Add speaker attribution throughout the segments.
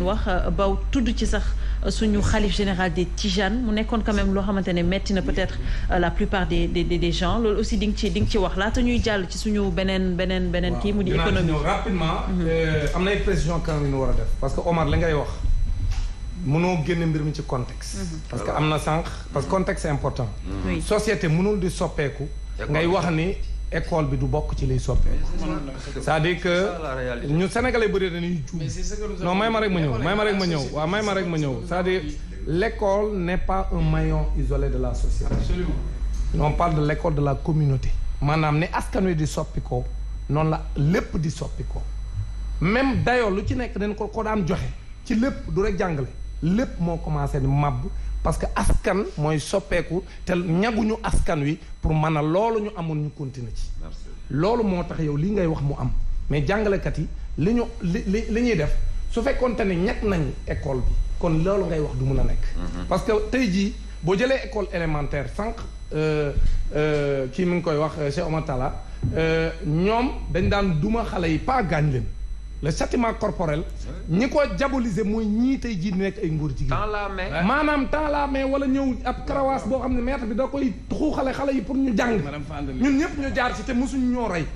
Speaker 1: wax ba tudd ci sax suñu xalif général des Tijanes mu nekkoon quand même loo xamante ne metti na peut-être la plupart des gens loolu aussi di nga ci wax laata ñuy jàll ci suñu beneen kii mu di économie
Speaker 2: rapidement am na ay précision quand même ñu war a def parce que Omar li ngay wax mënoo génne mbir mi ci contexte parce que am na sànq parce que contexte c'est important société mënul di soppeeku ngay wax ni école bi du bokk ci liy soppeeku c'est-à-dire que ñu sénégalais bëri dañuy juum non may ma rek ma ñëw c'est-à-dire l'école n'est pas un maillon isolé de la société on parle de l'école de la communauté maanaam ni askan wi di soppi ko noonu la lépp di soppi ko même dayoo lu ci nekk dañ ko daan joxe ci lépp du rek jàngale lépp moo commencé di màbb parce que askan mooy soppeeku te ñaguñu askan wi pour mën a loolu ñu amoon ñu continuer ci loolu moo tax yow lii ngay wax mu am mais jàngalekat yi li ñuy def su fekkoonte ne ñag nañ école bi kon loolu ngay wax du mun a nekk parce que tey jii boo jëlee école élémentaire sànq kii mi ngi koy wax Cheikh Omar Talla ñoom dañ daan duma xale yi pas gaañ leen le châtiment corporel ñi ko diaboliser mooy ñii tey jii nekk ay ngóor jigéen maanaam temps la mais wala ñëw ab karawaas boo xam ne maître bi da koy xuuxale xale yi pour ñu jàng ñun ñëpp ñu jaar ci te mosuñ ñoo rey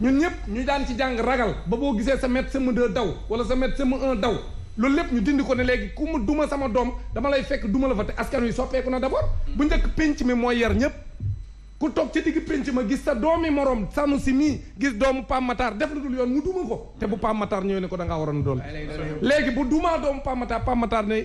Speaker 2: ñun ñëpp ñu daan ci jàng ragal ba boo gisee sa maître CM2 daw wala sa maître CM1 daw loolu lépp ñu dindi ko ne léegi ku mu duma sama doom dama lay fekk duma la fa te askan wi soppeeku na d'abord bu njëkk pénc mi mooy yar ñëpp ku toog ci digg pénc ma gis sa doomi morom sanu si mii gis doomu Pam Matar def lu dul yoon mu duma ko te bu Pam Matar ñëwee ne ko da ngaa waroon doon léegi bu dumaa doomu Pam Matar ne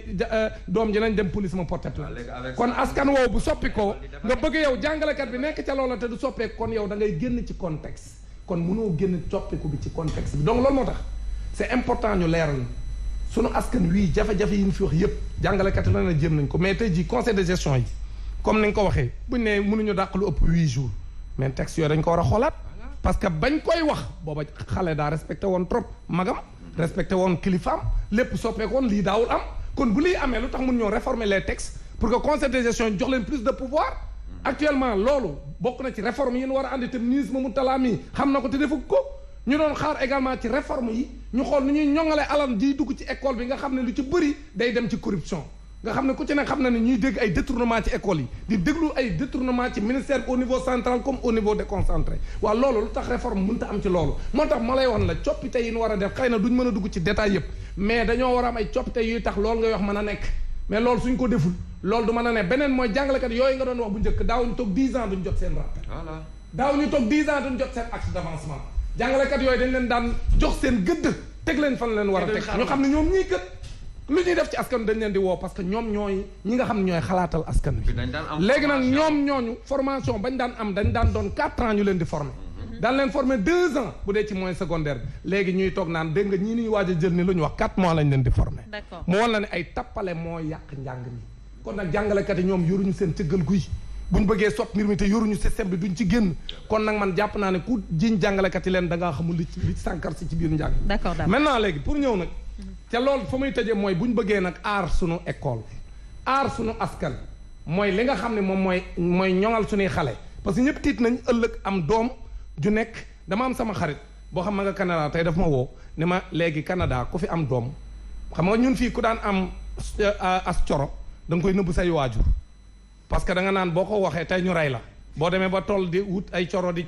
Speaker 2: doom ji nañ dem police ma porté plainte kon askan woowu bu soppi ko nga bëgg yow jàngalekat bi nekk ca loola te du soppeeku kon yow da ngay génn ci contexte kon mënoo génn soppiku bi ci contexte bi donc loolu moo tax c'est important ñu leeral sunu askan wii jafe-jafe yi ñu fi wax yépp jàngalekat yi la na jéem nañ ko mais tey jii conseil de gestion yi comme ni nga ko waxee buñ ne mënuñu dàq lu ëpp 8 jours mais texte yooyu dañ ko war a xoolaat parce que bañ koy wax booba xale daa respecté woon trop magam respecté woon kilifaam lépp soppeeku woon lii daawul am kon bu liy amee lu tax mun ñoo réformer les textes pour que conseil de gestion jox leen plus de pouvoir actuellement loolu bokk na ci réforme yi ñu war a andi te ministre Mountakha mi xam na ko te defu ko ñu doon xaar également ci réforme yi ñu xool nu ñuy ñoŋale alal jiy dugg ci école bi nga xam ne lu ci bëri day dem ci corruption nga xam ne ku ci ne xam na ne ñuy dégg ay détournement ci école yi di déglu ay détournement ci ministère au niveau central comme au niveau déconcentré waaw loolu lu tax réforme mënut a am ci loolu moo tax ma lay wax la coppite yi ñu war a def xëy na duñ mën a dugg ci détail yëpp mais dañoo war a am ay coppite yuy tax loolu ngay wax mën a nekk mais loolu suñ ko deful loolu du mën a ne beneen mooy jàngalekat yooyu nga doon wax bu njëkk daawuñu toog 10 ans duñ jot seen rappel daawuñu toog 10 ans duñ jot seen axe d'avancement jàngalekat yooyu dañ leen daan jox seen gëdd teg leen fan leen war a teg ñu xam ne ñoom ñii gët lu ñuy def ci askan dañ leen di woo parce que ñoom ñooy ñi nga xam ne ñooy xalaatal askan wi léegi nag ñoom ñooñu formation bañ daan am dañ daan doon 4 ans ñu leen di former daan leen former 2 ans bu dee ci moyen secondaire bi léegi ñuy toog naan dégg nga ñii ñuy waaj a jël ni lu ñu wax 4 mois lañ leen di former mu wan la ne ay tappale moo yàq njàng mi kon nag jàngalekat yi ñoom yoruñu seen cëggal guy buñ bëggee sopp mbir mi te yoruñu système bi duñ ci génn kon nag man jàpp naa ne ku jiñ jàngalekat yi leen da ngaa xamul li sànkar si ci biir njàng maintenant léegi pour ñëw nag te loolu fa muy tëjee mooy bu ñu bëggee nag aar sunu école aar sunu askan mooy li nga xam ne moom mooy ñoŋal suñuy xale parce que ñëpp tiit nañ ëllëg am doom ju nekk dama am sama xarit boo xam ma nga Canada tey daf ma woo ne ma léegi Canada ku fi am doom xam nga ñun fii ku daan am as coro da nga koy nëbb say waajur parce que da nga naan boo ko waxee tey ñu rey la boo demee ba toll di wut ay coro di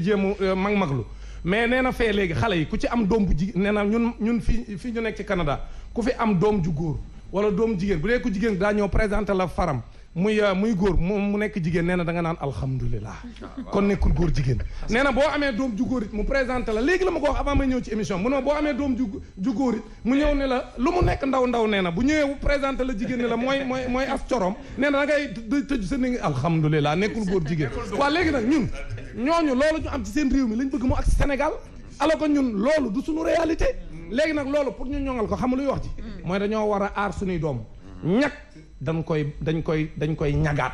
Speaker 2: jéemu mag-maglu mais nee na fee léegi xale yi ku ci am doom bu jigéen nee na ñun fii ñu nekk ci Canada ku fi am doom ju góor wala doom jigéen bu dee ku jigéen daa ñëw présenté la faram muy góor mu nekk jigéen nee na da nga naan alhamdulilah kon nekkul góor jigéen nee na boo amee doom ju góor it mu présenté la léegi la ma ko wax avant may ñëw ci émission mu ne boo amee doom ju góor it mu ñëw ne la lu mu nekk ndaw nee na bu ñëwee présenté la jigéen ne la mooy as corom nee na da ngay tëju sa ni ngi alhamdulilah nekkul góor jigéen waaw léegi nag ñun ñooñu loolu ñu am ci seen réew mi lañ bëgg mu ak Sénégal alors que ñun loolu du suñu réalité léegi nag loolu pour ñu ñoŋal ko xam luy wax ji mooy dañoo war a aar suñuy doom ñag dañ koy ñagaat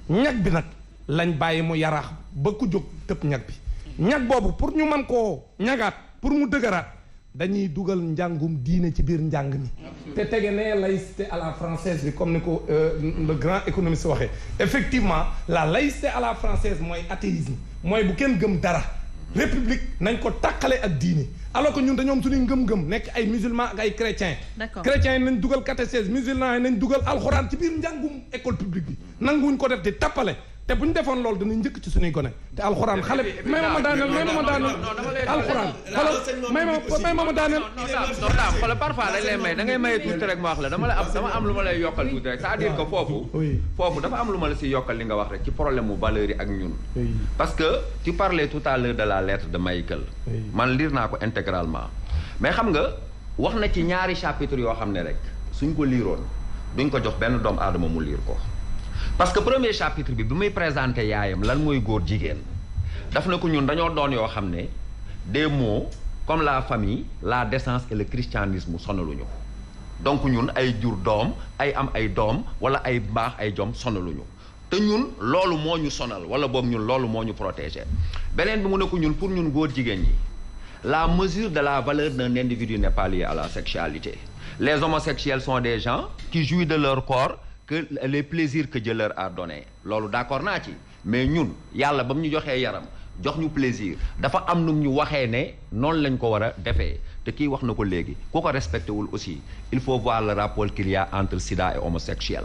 Speaker 2: ñag bi nag lañ bàyyi mu yaraax ba ku jóg tëb ñag bi ñag boobu pour ñu mën koo ñagaat pour mu dëgëraat dañuy dugal njàngum diine ci biir njàng mi te tege ne laïcité à la française bi comme ni ko le grand économiste waxee effectivement la laïcité à la française mooy athéisme mooy bu kenn gëm dara république nañ ko tàqale ak diine alors que ñun dañoo am suñuy ngëm-ngëm nekk ay musulmans ak ay chrétiens.
Speaker 1: d'accord
Speaker 2: chrétiens yi nañ dugal catéchèse musulmans yi nañ dugal alxuraan ci biir njàngum école publique bi nanguwuñ ko def di tappale te bu ñu defoon loolu danañ njëkk ci suñuy gone te alxuraan xale bi may ma daaneel alxuraan may ma daaneel
Speaker 3: non daam xoolal parfois dañ lay may da ngay maye tuuti rek ma wax la dama am lu ma lay yokkal tuuti rek c'est-à-dire que foofu dafa am lu ma la si yokkal li nga wax rek ci problème mu valeur yi ak ñun parce que tu parlais tout à l'heure de la lettre de Michael man lire naa ko intégralement mais xam nga wax na ci ñaari chapitre yoo xam ne rek suñ ko liiroon duñ ko jox benn doomu aadama mu liir ko parce que premier chapitre bi muy présenté yaayam lan mooy góor jigéen daf na ko ñun dañoo doon yoo xam ne des mots comme la famille la décence et le christianisme sonaluñu donc ñun ay jur doom ay am ay doom wala ay mbaax ay jom sonaluñu te ñun loolu moo ñu sonal wala boobu ñun loolu moo ñu protégé beneen bi mu ne ko ñun pour ñun góor jigéen ñi la mesure de la valeur d'un individu n'est pas liée à la sexualité les homosexuels sont des gens qui jouissent de leur corps que les plaisirs que Dieu leur a donné loolu d'accord naa ci mais ñun yàlla ba mu ñu joxee yaram jox ñu plaisir dafa am nu ñu waxee ne noonu lañ ko war a defee te kii wax na ko léegi ku ko respecté wul aussi il faut voir le rapport qu'il y a entre sida et homosexuel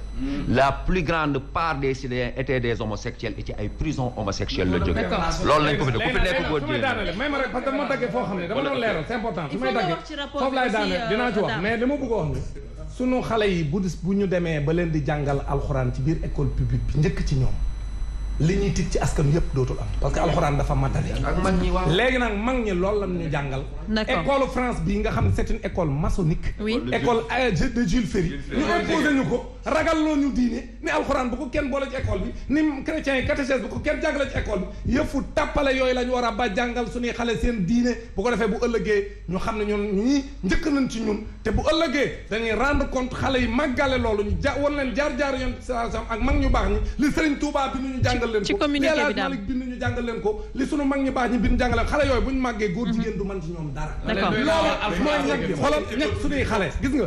Speaker 3: la plus grande part des citoyens étaient des homosexuels et ci ay prison homosexuels la jógee loolu lañ ko fi def ku fi nekk góor jigéen
Speaker 2: may ma rek parce que dama daggee foo xam ne dama doon leeral c'est important su may daggee foofu laay daane dinaa ci wax mais dama bëgg a wax ni sunu xale yi bu ñu demee ba leen di jàngal alxuraan ci biir école publique bi njëkk ci ñoom li ñuy tig ci askan yëpp dootul am parce que alxuraan dafa matale.
Speaker 3: ak mag ñi waaw
Speaker 2: léegi nag mag ñi loolu la ñu jàngal. école France bii nga xam ne c'est une école maçonnique.
Speaker 1: oui
Speaker 2: école de Jules Ferry. ñu imposé ñu ko ragal loo ñu diine ni alxuraan bu ko kenn boole ci école bi ni chrétiens yi catéchèse bu ko kenn jàngale ci école bi yëfu tàppale yooyu la ñu war a ba jàngal suñuy xale seen diine bu ko defee bu ëllëgee ñu xam ne ñun ñii njëkk nañ ci ñun te bu ëllëgee dañuy rendre compte xale yi màggale loolu ñu wan leen jaar-jaar yoon ak mag ñu baax ñi li Serigne Touba bi ñu jàngal leen
Speaker 1: ci communiqué bi daal
Speaker 2: bind ñu jàngal leen ko li sunu mag ñi baax ñi bind jàngal leen xale yooyu bu ñu màggee góor jigéen du mën ci ñoom dara loolu mooy ñag bi xoolal ñag suñuy xale gis nga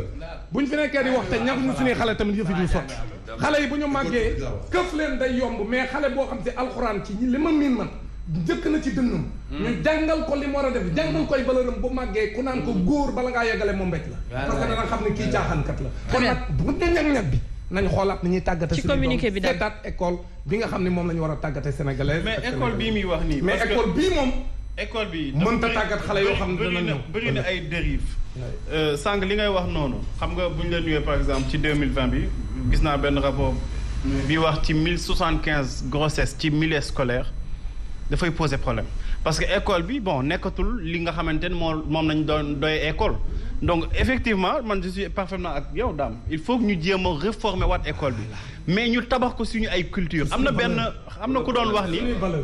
Speaker 2: buñ fi nekkee di wax te ñag ñu suñuy xale tamit yëfi du sotti xale yi bu ñu màggee këf leen day yomb mais xale boo xam si alxuraan ci li ma miin man njëkk na ci dënnam ñu jàngal ko li mu war a def jàngal koy valeuram bu màggee ku naan ko góor bala ngaa yeggale moom mbéj la parce que dana xam ne kii caaxaankat la kon nag bu ne ñag-ñag bi nañu xoolaat ni ñuy tàggate
Speaker 1: ci communiqué bi daal
Speaker 2: seetaat école bi nga xam ne moom la ñu war a tàggate sénégalais
Speaker 4: mais école bii muy wax nii
Speaker 2: mais école bii moom
Speaker 4: école bi
Speaker 2: mënta tàggat xale yoo xam ne dana ñëw
Speaker 4: bëri na ay dérive sànq li ngay wax noonu xam nga bu ñu leen ñëwee par exemple ci 2020 bi gis naa benn rapport bi wax ci 1075 grossesse ci milieu scolaire dafay poser problème parce que école bi bon nekkatul li nga xamante ne moom nañ doon doy école donc effectivement man je suis parfaitement ak yow daam il faut que ñu jéem a réformer waat école bi mais ñu tabax ko suñu ay culture am na ku doon wax ni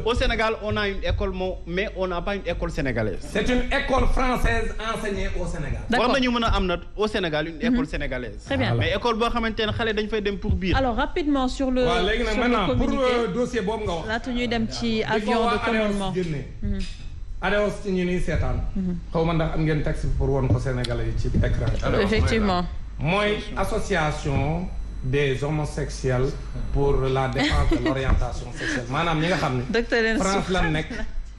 Speaker 4: au Sénégal on a une école mais on n'a pas une école sénégalaise.
Speaker 2: C'est une école française enseignée au Sénégal.
Speaker 4: war nañu mën a am na au Sénégal une école sénégalaise.
Speaker 1: Très bien
Speaker 4: mais école boo xamante ne xale dañu fay dem pour biir.
Speaker 1: alors rapidement sur le
Speaker 2: waaw léegi nag maintenant pour dossier boobu nga wax.
Speaker 1: laata ñuy dem ci avion de commandement
Speaker 2: ADEOS ci ñu ni seetaan. xaw ma ndax am ngeen texte pour woon ko Sénégalais yi ci écran.
Speaker 1: effectivement
Speaker 2: mooy association des homosexuels pour la défense de l'orientation sexuelle maanaam ñi nga xam ne France lan nekk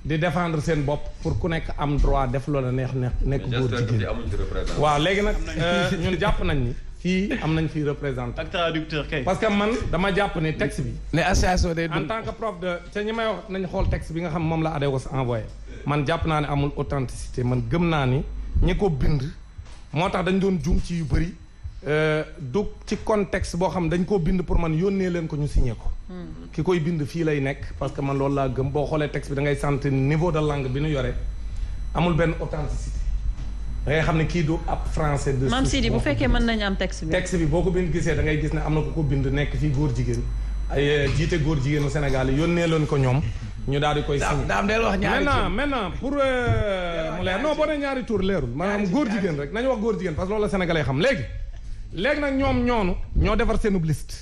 Speaker 2: di défendre seen bopp pour ku nekk am droit def loola neex nekk góor jigéen waaw léegi nag ñun jàpp nañ ni fii am nañ fii représentant
Speaker 4: ak traducteur kay
Speaker 2: parce que man dama jàpp ni texte bi
Speaker 5: les associations des
Speaker 2: en tant que prof de te ñi may wax nañ xool texte bi nga xam moom la ADEOS envoyé man jàpp naa ne amul authenticité man gëm naa ni ñi ko bind moo tax dañ doon juum ci yu bëri du ci contexte boo xam dañ koo bind pour man yónnee leen ko ñu signé ko ki koy bind fii lay nekk parce que man loolu laa gëm boo xoolee texte bi da ngay sentir niveau de langue bi nu yore amul benn authenticité da ngay xam ne kii du ab français de
Speaker 1: Mame Sidi bu fekkee mën nañu am texte bi
Speaker 2: boo ko bind gisee da ngay gis ne am na ku ko bind nekk fii góor jigéen ay jiite góor jigéenu Sénégal yi yónnee leen ko ñoom ñu daal di koy signé
Speaker 5: daam del wax ñaari
Speaker 2: maintenant pour mu leer non boo ne ñaari tour leerul maanaam góor jigéen rek nañu wax góor jigéen parce que loolu la sénégalais xam léegi nag ñoom ñoo defar seenub liste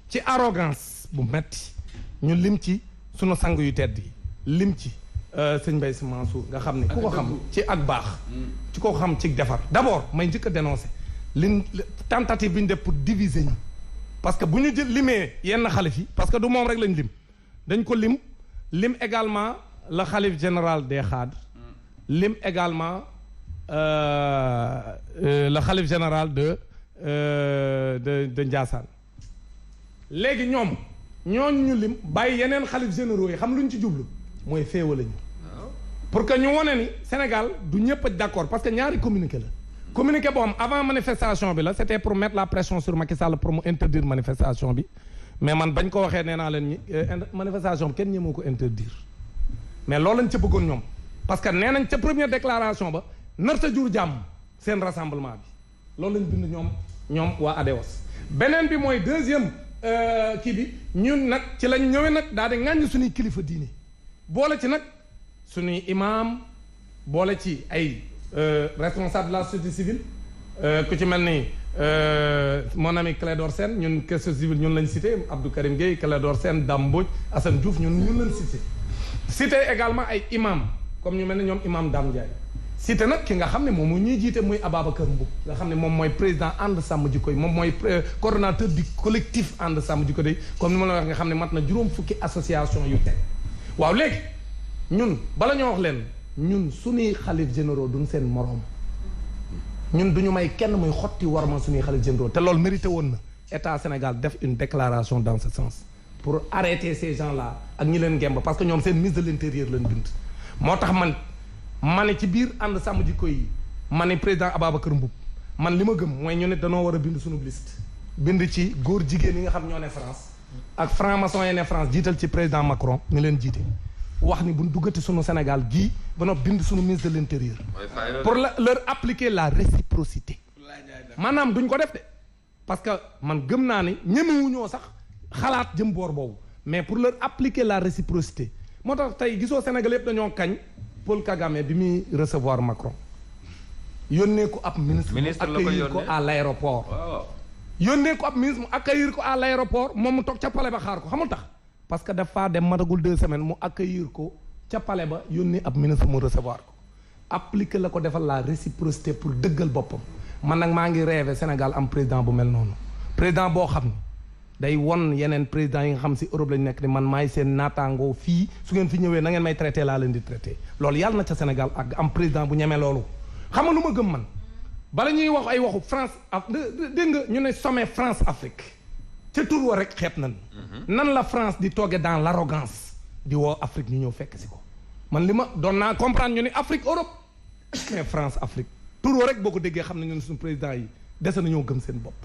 Speaker 2: ci arrogance bu metti ñu lim ci sunu sang yu tedd yi lim ci sëñ Mbaye Sy Mansour nga xam ne ku ko xam ci ak baax ci ko xam ci defar d'abord may njëkk a dénoncer tentative bi ñu def pour diviser ñu parce que bu ñu jël limee yenn xalif yi parce que du moom rek lañ lim dañ ko lim également le khalife général des Khadres lim également le khalife général de Ndiassane léegi ñooñu ñu lim bàyyi yeneen xalif généraux yi xam luñ ci jublu mooy féewale ñu pour que ñu wone ni Sénégal du ñëpp a d'accord parce que ñaari communiqué la communiqué boo xam avant manifestation bi la c'était pour mettre la pression sur Macky Sall pour mu interdire manifestation bi mais man bañ ko waxee nee naa leen ñi manifestation bi kenn ñemoo ko interdire mais loolu lañ ca bëggoon ñoom parce que nee nañ ca première déclaration ba narta jur jàmm seen rassemblement bi loolu lañ bind ñoom waa ADEOS beneen bi mooy deuxième kii bi ñun nag ci lañ ñëwee nag daal di ŋàññ suñuy kilifa diine boole ci nag suñuy imam boole ci ay responsable de la société civile ku ci mel ni mon ami Clédor Sène ñun société civile ñun lañ cité Abdou Karim Gueye Clédor Sène Dame Mbodj Assane Diouf ñun lañ cité également ay imam comme ñu mel ni ñoom imam Dame Ndiaye cité nag ki nga xam ne moom ñuy jiite muy Ababacar Mboup nga xam ne moom mooy président ànd sàmm jikko yi moom mooy coordonnateur du collectif ànd sàmm jikko yi comme ni ma la wax nga xam ne mat na juróom fukki association yu teg waaw léegi ñun bala ñoo wax leen ñun suñuy xalif généraux duñ seen moroom ñun duñu may kenn muy xotti warma suñuy xalif généraux te loolu mérité woon na état Sénégal def une déclaration dans ce sens pour arrêter ces gens là ak ñi leen ngemb parce que ñoom seen ministre de l'intérieur lañ bind moo tax ma ne ci biir ànd sàmm jikko yi ma ne président Ababacar Mboup man li ma gëm mooy ñu ne danoo war a bind suñu liste bind ci góor jigéen yi nga xam ñoo ne France ak franc-maçon yi ne France jiital ci président Macron ñu leen jiite wax ni buñ duggati suñu Sénégal gii ba noo bind suñu ministre de l'intérieur pour leur appliquer la réciprocité maanaam duñ ko def de parce que man gëm naa ni ñemewuñoo sax xalaat jëm boor boobu mais pour leur appliquer la réciprocité moo tax tey gisoo Sénégal yëpp dañoo kañ Paul Kagame bi muy recevoir Macron yónnee ko ab ministre mu accueillir ko à l'aéroport yónnee ko ab ministre mu accueillir ko à l'aéroport moom mu toog ca palais ba xaar ko xamul tax parce que dafa dem matagul 2 semaines mu accueillir ko ca palais ba yónnee ab ministre mu recevoir ko appliquer la ko defal la réciprocité pour dëggal boppam man nag maa ngi rêvé Sénégal am président bu mel noonu président boo xam ne day won yeneen président yi nga xam si Europe lañu nekk ni man maay seen naataangoo fii su ngeen fi ñëwee na ngeen may traité laa leen di traité loolu yàlla na ca Sénégal ak am président bu ñemee loolu xam nga lu ma gëm man bala ñuy wax ay waxu France dégg nga ñu ne sommet France Afrique ca tur wa rek xeeb nañ nan la France di toogee dans l'arrogance di woo Afrique ñu ñëw fekk si ko man li ma doon naa comprendre ñu ni Afrique Europe mais France Afrique tur wa rek boo ko déggee xam ne ñun suñu président yi dese nañoo gëm seen bopp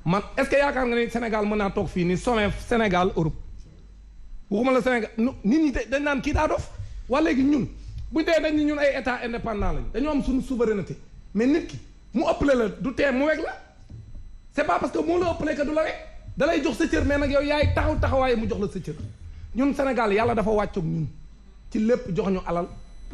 Speaker 2: man est-ce que yaakaar nga ni Sénégal mën naa toog fii ni sommet Sénégal Europe waxuma la Sénégal nit ñi dañ naan kii daa dof wala léegi ñun buñ dee dañ ni ñun ay état indépendant lañ dañoo am suñu souveraineté mais nit ki mu ëppale la du tee mu weg la c'est pas parce que moo la ëppale que du la weg da lay jox sa cër mais nag yow yaay taxawaay mu jox la sa cër ñun Sénégal yàlla dafa wàccoog ñun ci lépp jox ñu alal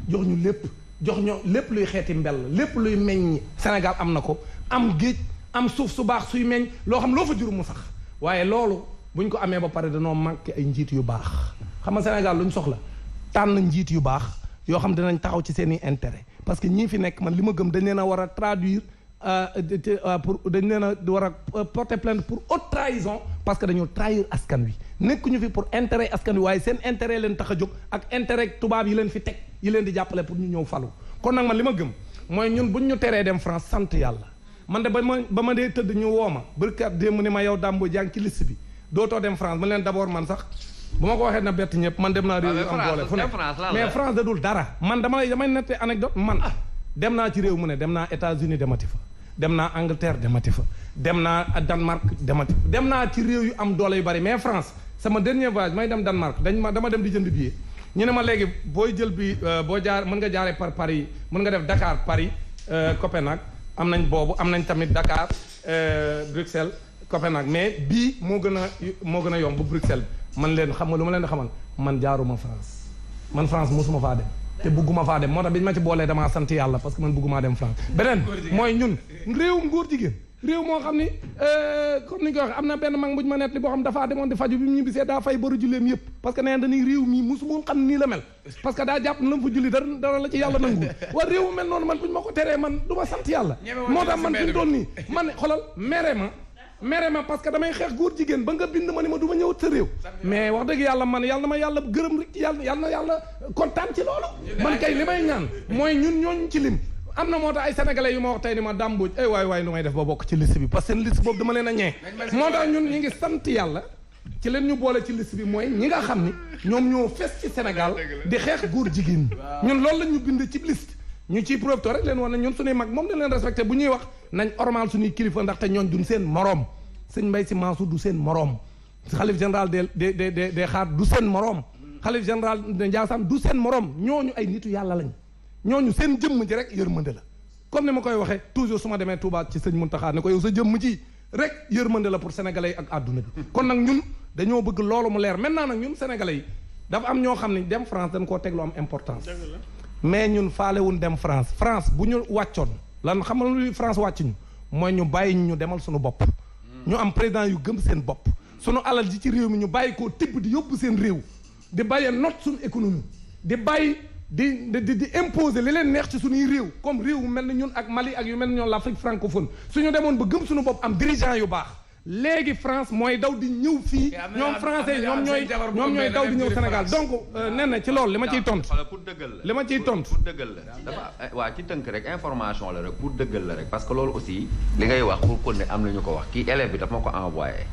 Speaker 2: jox ñu lépp jox ñu lépp luy xeeti mbell lépp luy meññ Sénégal am na ko am géej am suuf su baax suy meññ loo xam loo fa jur mu sax waaye loolu buñ ko amee ba pare danoo manqué ay njiit yu baax xam nga Sénégal luñ soxla tànn njiit yu baax yoo xam dinañ taxaw ci seen i intérêt parce que ñii fi nekk man li ma gëm dañ leen a war a traduire pour dañ leen a war a porter plainte pour haute trahison parce que dañoo trahir askan wi nekkuñu fi pour intérêt askan wi waaye seen intérêt leen tax a jóg ak intérêt tubaab yi leen fi teg yi leen di jàppale pour ñu ñëw falu kon nag man li ma gëm mooy ñun buñ ñu teree dem France sant yàlla man de ba ma dee tëdd ñu woo ma bërkat démb ni ma yow Dame Mbodj yaa ngi ci liste bi dootoo dem France man leen d'abord man sax bu ma ko waxee na bett ñëpp man dem naa réew yu am doole fu ne mais France da dul dara man damay nette anecdote man dem naa ci réew mu ne dem naa États-Unis demati fa dem naa Angleterre demati fa dem naa Danemark demati fa dem naa ci réew yu am doole yu bari mais France sama dernier voyage may dem Danemark dama dem di jënd billet ñu ne ma léegi booy jël bi boo jaar mën nga jaaree par Paris mën nga def Dakar Paris Copenhague am nañ boobu am nañ tamit Dakar Bruxelles Copenhague mais bii moo gën a yomb bu Bruxelles man leen xam nga lu ma leen di xamal man jaaruma France man France mosuma faa dem te bugguma faa dem moo tax bi ñu ma ci boolee damaa sant yàlla parce que man buggumaa dem France beneen mooy ñun réewum góor jigéen réew moo xam ni comme ni ñu ko waxee am na benn mag bu ñu ma nett li boo xam dafaa demoon di faju bi mu ñibbisee daa fay baru julleem yëpp parce que nee dañuy réew mii mosuma xam nii la mel parce que daa jàpp na la mu fa julli dara la ci yàlla nangu waa réew mel noonu man bu ñu ma ko teree man du ma sant yàlla moo tax man fi mu toll nii man xoolal mere ma parce que damay xeex góor jigéen ba nga bind ma ni ma du ma ñëw sa réew mais wax dëgg yàlla man yàlla na ma yàlla gërëm rek yàlla na yàlla kontaan ci loolu man kay li may ñaan mooy ñun ñooñ ci lim am na moo tax ay sénégalais yu ma wax tey ni ma dàmbuj ay waay nu may def ba bokk ci liste bi parce que seen liste boobu dama leen a ñee moo tax ñun ñi ngi sant yàlla ci leen ñu boole ci liste bi mooy ñi nga xam ni ñoom ñoo fes ci Sénégal di xeex góor jigéen ñun loolu la ñu bind ci liste ñu ciy profité rek leen wax ne ñun suñuy mag moom dañ leen respecté bu ñuy wax nañ ormal suñuy kilifa ndaxte ñooñ duñ seen moroom sëñ Mbaye Sy Mansour du seen moroom xalif général des xaar du seen moroom xalif général de Ndiassane du seen moroom ñooñu ay nitu yàlla lañ ñooñu seen jëmm ji rek yërmande la comme ni ma koy waxee toujours su ma demee Touba ci sëñ Mountakha ne ko yow sa jëmm ji rek yërmande la pour sénégalais yi ak àdduna bi kon nag ñun dañoo bëgg loolu mu leer maintenant nag ñun sénégalais yi dafa am ñoo xam ne dem France dañ koo teg lu am importance mais ñun faalewuñ dem France bu ñu wàccoon lan xam nga lu France wàcc ñu mooy ñu bàyyi ñu demal suñu bopp ñu am président yu gëm seen bopp suñu alal ji ci réew mi ñu bàyyi koo tibb di yóbbu seen réew di bàyyee not suñu économie di bàyyi di imposer li leen neex ci suñuy réew comme réew mel ni ñun ak Mali ak yu mel ni ñoom l'Afrique francophone suñu demoon ba gëm suñu bopp am dirigeant yu baax léegi France mooy daw di ñëw fii ñoom français ñoom ñooy daw di ñëw Sénégal donc nee na ci loolu li ma ciy tontu
Speaker 3: pour dëggal la
Speaker 2: li ma ciy tontu
Speaker 3: pour dëggal la dafa waa ci tënk rek information la rek pour dëggal la rek parce que loolu aussi li ngay wax pour kon ne am na ñu ko wax kii élève bi daf ma ko envoyé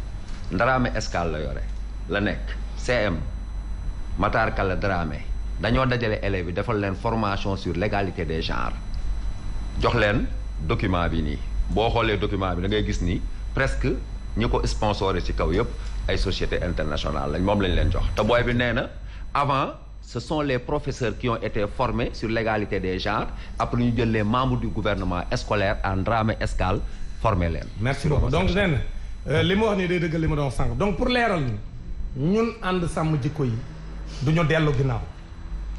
Speaker 3: Ndaraame Escale la yore la nekk CM Matar Kala Dramé dañoo dajale élèves bi defal leen formation sur l'égalité des genres jox leen document bi nii boo xoolee document bi da ngay gis ni presque ñi ko sponsoré ci kaw yëpp ay société internationale lañ moom lañ leen jox te booy bi nee na avant ce sont les professeurs qui ont été formés sur l'égalité des genres après ñu jël les membres du gouvernement scolaire en Dramé Escale formé leen.
Speaker 2: merci beaucoup donc nee na li ma wax nii day dëggal li ma doon sànq donc pour leeral ñun ànd sàmm jikko yi du ñu dellu ginnaaw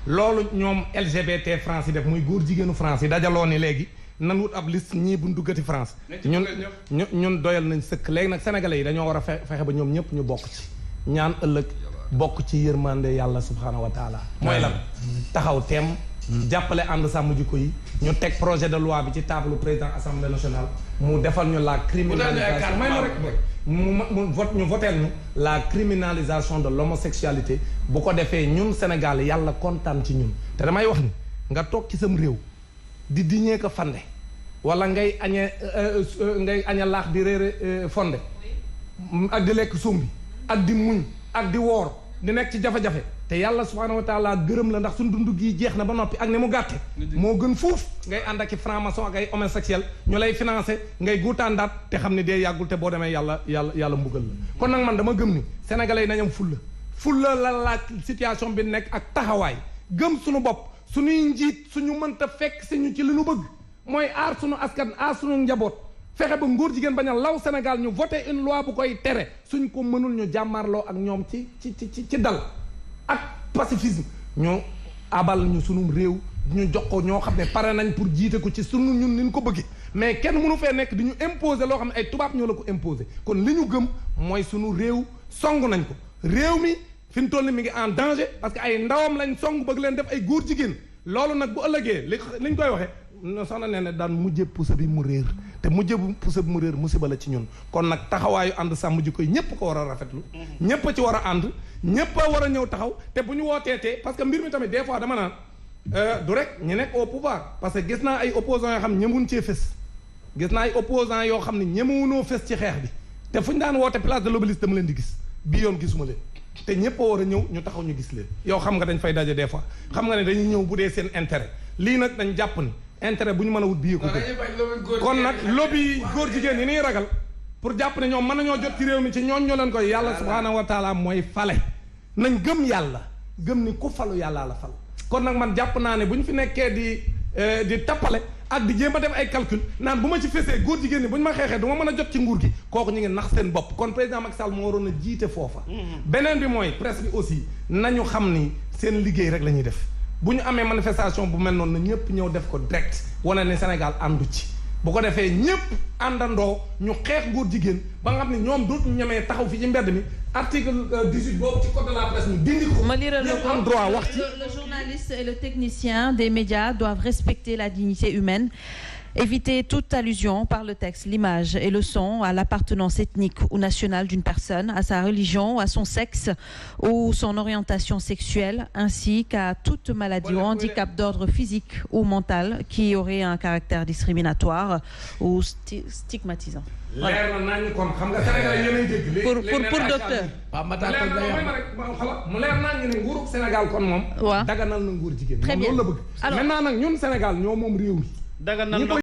Speaker 2: loolu ñoom LGBT France yi def muy góor jigéenu France yi dajaloo ni léegi nan wut ab liste ñii buñ duggati France ñun doyal nañ sëkk léegi nag sénégalais yi dañoo war a fexe ba ñoom ñëpp ñu bokk ci ñaan ëllëg bokk ci yërmande yàlla subhaanahu wa taala mooy lan taxaw teem jàppale ànd sàmm jikko yi ñu teg projet de loi bi ci table président assemblée nationale mu defal ñu la criminalisation may ma rek ñu voteel ñu la criminalisation de l'homosexualité bu ko defee ñun Sénégal yàlla kontaan ci ñun te damay wax ni nga toog ci sam réew di diñee ko fande wala ngay añe laax di réere fonde ak di lekk sumbi ak di muñ ak di woor di nekk ci jafe-jafe te yàlla subhaanahu wa taala gërëm la ndax suñ dund gii jeex na ba noppi ak ni mu gàtte moo gën fuuf ngay ànd ak i franc-maçon ak ay homosexuel ñu lay financé ngay guutaandaat te xam ne dee yàggul te boo demee yàlla mbugal la kon nag man dama gëm ni sénégalais yi nañ am fulla la laaj situation bi nekk ak taxawaay gëm suñu bopp suñuy njiit suñu mënta fekk si ñu ci li ñu bëgg mooy aar suñu askan aar suñu njaboot fexe ba ngóor jigéen bañ a law Sénégal ñu voté une loi bu koy tere suñ ko mënul ñu jàmmarloo ak ñoom ci dal ak pacifisme ñu abal ñu sunum réew ñu jox ko ñoo xam ne pare nañ pour jiite ko ci sunu ñun ni ñu ko bëggee mais kenn mënu fee nekk di ñu imposer loo xam ne ay tubaab ñoo la ko imposer kon li ñu gëm mooy sunu réew song nañ ko réew mi fi mu toll ni mi ngi en danger parce que ay ndawam lañ song bëgg leen def ay góor jigéen loolu nag bu ëllëgee liñ koy waxee soxna nee ne daan mujjee pusa bi mu réer te mujjee pusa bi mu réer musiba la ci ñun kon nag taxawaayu ànd sàmm jikko yi ñépp ko war a rafetlu ñépp a ci war a ànd ñépp a war a ñëw taxaw te bu ñu wooteetee parce que mbir mi tamit des fois dama naan du rek ñu nekk au pouvoir parce que gis naa ay opposants yoo xam ne ñemuñ cee fës gis naa ay opposants yoo xam ne ñemewunoo fës ci xeex bi te fu ñu daan woote place de l'Obélisque dama leen di gis bii yoon gisuma leen te ñépp a war a ñëw ñu taxaw ñu gis leen yow xam nga dañ fay daje des fois xam nga ne dañuy ñëw bu dee seen intérêt lii nag dañ jàpp ni intérêt bu ñu mën a wut bii ko kon nag lobby góor jigéen yi niy ragal pour jàpp ne ñoom mën nañoo jot ci réew mi ci ñooñ ñoo leen koy yàlla subhaanahu wa taala mooy fale nañ gëm yàlla gëm ni ku falu yàllaa la fal kon nag man jàpp naa ne bu ñu fi nekkee di tappale ak di jéem a def ay calcul naan bu ma ci fesee góor jigéen ñi bu ñu ma xeexee du ma mën a jot ci nguur gi kooku ñu ngi nax seen bopp kon président Macky Sall moo waroon a jiite foofa beneen bi mooy presse bi aussi nañu xam ni seen liggéey rek la ñuy def bu ñu amee manifestation bu mel noonu na ñëpp ñëw def ko direct wane ne Sénégal àndu ci bu ko defee ñëpp àndandoo ñu xeex góor jigéen ba nga xam ne ñoom dootuñu ñemee taxaw fi ci mbedd mi article 18 boobu ci code de la presse ñu dindi ko.
Speaker 1: ma liral la ko
Speaker 2: am droit wax ci.
Speaker 1: Le journaliste et le technicien des médias doivent respecter la dignité humaine. Éviter toute allusion par le texte, l'image et le son à l'appartenance ethnique ou nationale d'une personne, à sa religion, à son sexe ou son orientation sexuelle, ainsi qu'à toute maladie ou handicap d'ordre physique ou mental qui aurait un caractère discriminatoire ou stigmatisant. Voilà. Pour docteur.
Speaker 2: mu leer naa ñu ne nguuru Sénégal kon moom.
Speaker 1: waaw
Speaker 2: daganal na nguur jigéen.
Speaker 1: très bien
Speaker 2: moom loolu la bëgg. maintenant nag ñun Sénégal ñoo moom réew mi.
Speaker 4: daganal